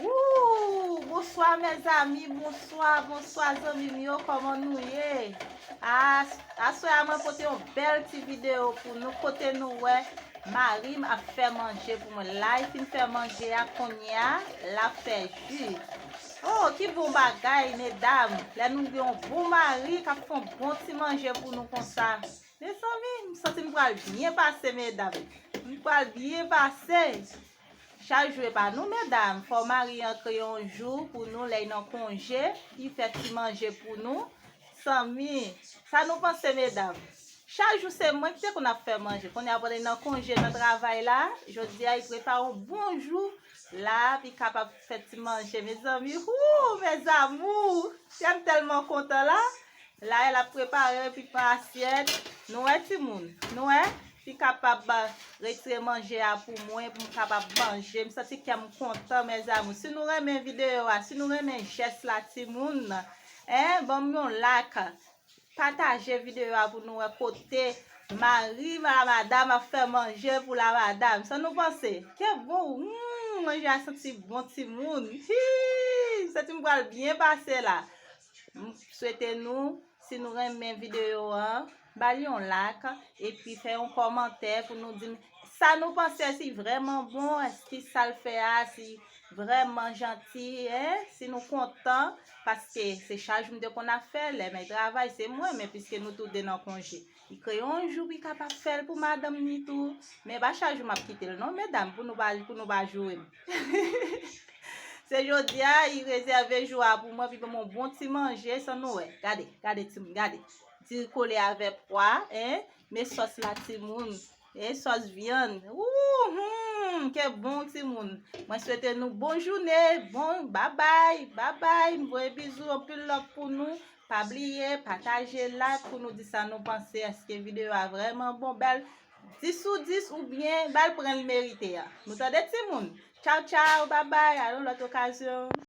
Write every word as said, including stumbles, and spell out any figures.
Wouw, bonswa mezanmi, bonswa, bonswa zanmi m yo, kòman nou ye? As- Aswè a mwen pote yon bèl ti videyo pou nou kote nou wè mari m ap fè manje pou mwen. La, li fin fè manje a, kounye a l ap fè ji. Oh, ki bon bagay, medam, lè nou gen yon bon mari k ap fè yon bon ti manje pou nou konsa. Mezanmi, m santi m pral byen pase, medam. M pral byen pase. Chak jou e pa nou, medam. Fò mari an kreye yon jou pou nou, lè l nan konje, li fè ti manje pou nou. Zanmi, sa nou panse, medam? Chak jou se mwen ki te konn ap fè manje. Kounye a, pandan l nan konje nan travay la, jodi a, li prepare yon bon jou la, pou li kapab fè ti manje. Mezanmi, hou, mes amours, kè m tèlman kontan la. La, l ap prepare epi pran asyèt. Nou wè, timoun? Nou wè? Li kapab, ah, retire manje a pou mwen, pou m kapab manje. M santi kè m kontan, mes amours. Si nou renmen videyo a, si nou renmen jès la, timoun, en, ban m yon like. Pataje videyo a pou nou wè kote mari lamadam ap fè manje pou lamadam. Sa nou panse? Kè bon, hmm, manje a santi bon, timoun. Hi, m santi m pral byen pase la. M swete nou, si nou renmen videyo an, ba l yon like, epi fè yon kòmantè pou nou di m sa nou panse, si vrèman bon, èske sa l fè a, si vrèman janti, en, si nou kontan, paske se chak jou m te konn ap fè, lè m al travay, se mwen, men piske nou tou de nan konje. Li kreye yon jou pou li kapab fè l pou madanm ni tou. Men pa chak jou m ap kite l non, medam, pou nou pa, pou nou pa joure m. Se jodi a, li rezève jou a pou mwen, pou li ban m yon bon ti manje, san nou wè. Gade, gade, timoun, gade. Diri kole avè pwa, en, men sòs la, timoun. E sòs vyann. Wouhou! Kè bon, timoun. Mwen swete nou bon jounen, bon, babay, babay. M voye bizou, anpil love pou nou. Pa bliye, pataje, like pou nou di sa nou panse. Èske videyo a vrèman bon? Bèl dis sou dis oubyen bèl pran l merite a. Nou tande, timoun? Tchaw, tchaw, babay, a yon lòt okazyon.